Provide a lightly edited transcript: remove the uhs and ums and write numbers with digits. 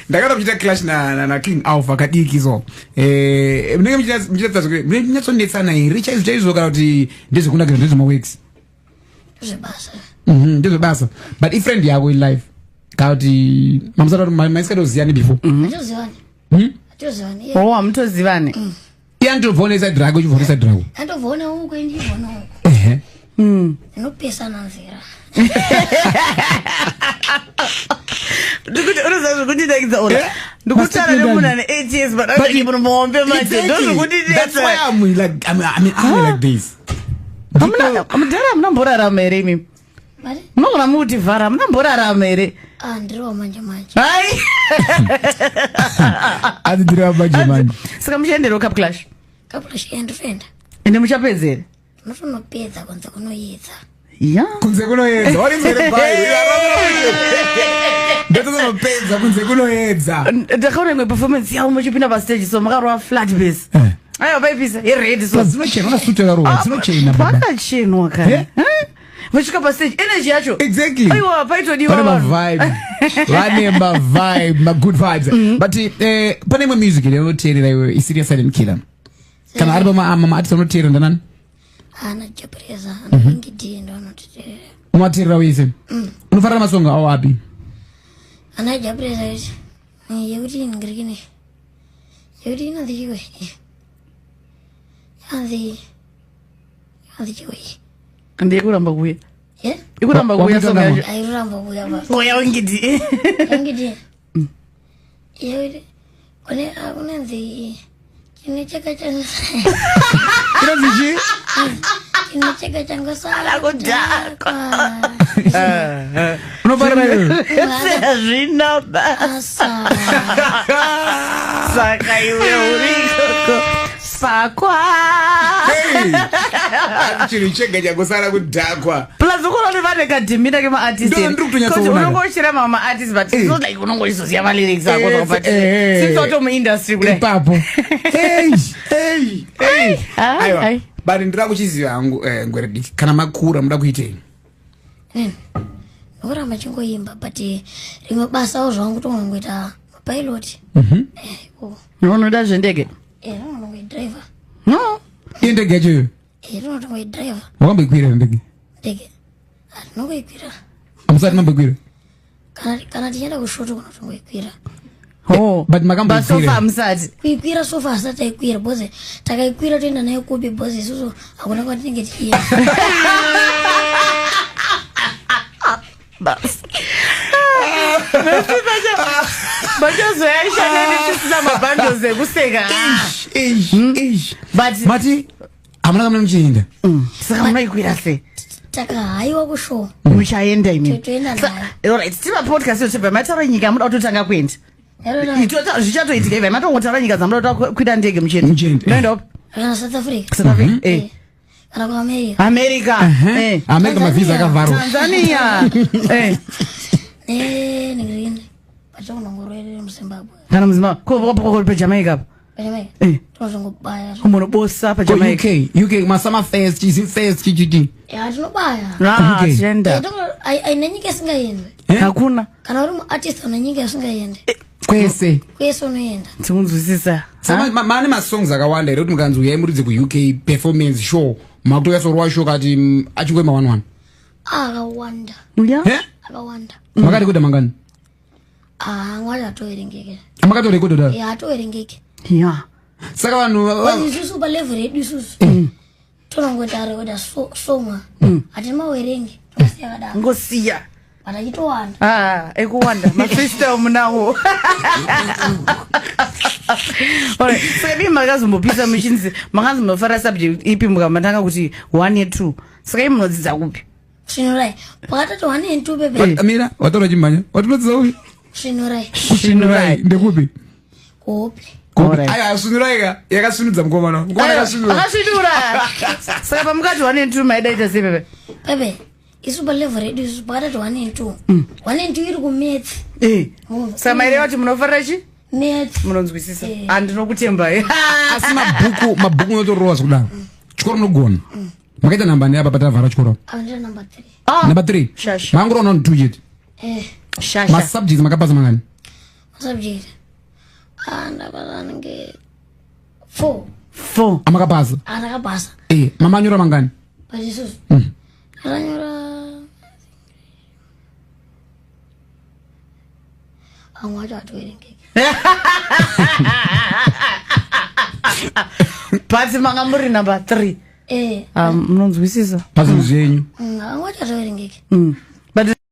Ndakada kuchita clash na King Alpha kadiki so. Munenge muchiita zvekuti munenge munyatsonetsana here chaizvo chaizvo kana kuti ndezvekunakira, ndezvemaworks? Zvebasa. Ndezvebasa. But ifriend yako in life kana kuti mamusati maisikatoziyani before? Hatozivani. Hatozivani. Oh, hamutozivani. Iye anotobvawo neside rako, uchibvawo neside rako. Andobvaona uko, indibvaona uko. Inopesana nzira. Ndikuti unoziva zvekundinakidza ola. Ndikutaura Mastatement. nemunhu ane 8 years, but anenge munhu muhombe manje. Exactly. That's why Ndozvekundinetsa. I'm like I'm, I mean, I'm like this. Mudhara, hamunamborarama here imimi? Mari. Munogona mukutivhara, hamunamborarama here? Ah, ndiriwa manje manje. Hai. Ati ndiri manje manje. Saka muchaenderawo Cup Clash? Cup Clash, ndinoenda. Ende muchapedza here? Unotonopedza, kunze kunoyedza. Ya. Kunze kunoedza. Warinzwere bai. Ndototonopedza kunze kunoedza. Ndakaona imwe performance yavo muchipinda pastage, so makarova flat base. Aiwa, paipisa yered so. Plus dzinochena, vakasutu yakarova dzinochena baba. Pakachenwa kare. Eh? Vasvika pastage, energy yacho. Exactly. Aiwa, paitodiwa Vane vanhu. mavibe, vane mavibe, magood vibes. But pane imwe music inoteerera iwe isiri yaSilent Killer kana ari pamaartist anoteerera ndanani? Ana Jah Prayzah, ana Winky D ndo anotiterera. Unovateerera wese? Unofarira masongo awo api? Ana Jah Prayzah kuti yekuti ngirikini, yekuti inonzi chiwe, inonzi chiwe. Ndeyekuramba kuuya. Ye. Ikuramba kuuya Wakuita song ndama? yacho. Airuramba kuuya pa. Oya, Winky D. Winky D yekuti kune kunonzi chine chaka changu. Inonzi chii? Chine chaka changu. Kudhakwa. Unofarira iyoyo? Hazvina basa. Saka iwe uri ikoko sakwa. Hey! Chinhu chega changosara kudhakwa. Plus ukoona vane kadhimina kemaartist. Ndo ndiri kutonyatsoona. Unongoshira mamwe maartist, but it's not like unongoizoziva malyrics ako. But since wato muindustry kudai. Ipapo. Hey, hey, hey. Ai, Aiwa. ai. But ndira kuchiziva hangu, ngwere diki, kana makura muda kuitei? Nokuramba chingoimba, but rimwe basawo zvangu tongongoita mapilot. Ikoko. Unoda zvendege? Rinongoidriver. No. Iye ndege yacho iyoyo? Rinotongoidriver. Wakamboikwira here ndege? Ndege hatinongoikwira. Hamusati mamboikwira? Kana tichienda kushoto kunotongoikwira. Oh. But makamboikwira? But so far musati. Kuikwira so far asati taikwira, because takaikwira toenda nayo kupi? Because isusu hakuna kwatinenge tichienda. Basi vachazoyaishaneni tisina mabundles ekuseka. Ish, ish. But Mati hamuna kamuna muchienda? Saka munoikwira sei? Takahaiwa kushow. Muchaenda imi? Toenda nayo. Alright, tiva podcast yotibva mataura nyika muda kutotanga kuenda. Zvichatoitika ivai matongotaura nyika dzamuda kutokwira ndege muchienda. Muchienda. Noenda upi? Kana South Africa. South Africa. Kana kuAmerica. America. America mavhiza akavharwa. Tanzania. Nengirini pachakunongoroerere muZimbabwe. Kana muZimbabwe, paJamaica apa? PaJamaica. Tinozongobaya. Munobosa Ko paJamaica? UK, UK masummer fest, chizi fest, chichichi. Ya, tinobaya. Ah, UK. tienda. Aina nyika isingaendwe. Eh? Hakuna. Kana uri muartist, una nyika isingaende. Kwese. Kwese unoenda. Tikunzwisisa. Saka mane masongs akawanda here kuti mukanzi uyai muridze kuUK performance show, makutoyasorwa show kati achingoima one one? Akawanda. Ya. Eh? Akawanda. Makarekodha mangani? Amwari atoverengeke. Makatorekodha daro? Atoverengeke. Ya. Saka vanhu Isusu palevel yedu isusu tonongoita rekoda song, hatimawerenge, tongosiya kadaro. Ngosiya. But achitowanda. Ah, ekuwanda mafreestyle munawo. Alright, saka bii makazombopisa muchinzi makazombofara subject ipi mukamatanga kuti 1 ye2? Saka ii munodzidza kupi? Svinurai, pakatati 1 and 2 pepe. Mira, wataura chimhanya, watinodzidza upi? Svinurai. Kusvinurai ndekupi? KuHopley. Alright. Aiwa, svinurai ka yakasvinudza mukomana, mukomana akasvinura. Akasvinura. Saka pamukati 1 and 2 maidaita sei pepe? Pepe, isu palevel redu isusu pakatati 1 and 2, 1 and 2 iri kumaths. Saka maireva kuti munofarira chi? Maths. Munonzwisisa. Eh. Handinokutembai. Asi mabhuku unotorova zvekudaro, chikoro munogona? Makaita namba neapa patavhara chikoro? Avandira number 3. Number 3? Shasha. Mangoroona 2 chete? Eh. Shasha. Masubjects makapasa mangani? Masubject ah, ndapasa anenge 4. 4. Amakapasa? Andakapasa. Mamanyora mangani? But isusu ndakanyora vamwe vacho hativerengeki. But manga muri number 3. Eh. Munonzwisisa. Pazvinhu zvenyu. Vamwe vacho hativerengeki. But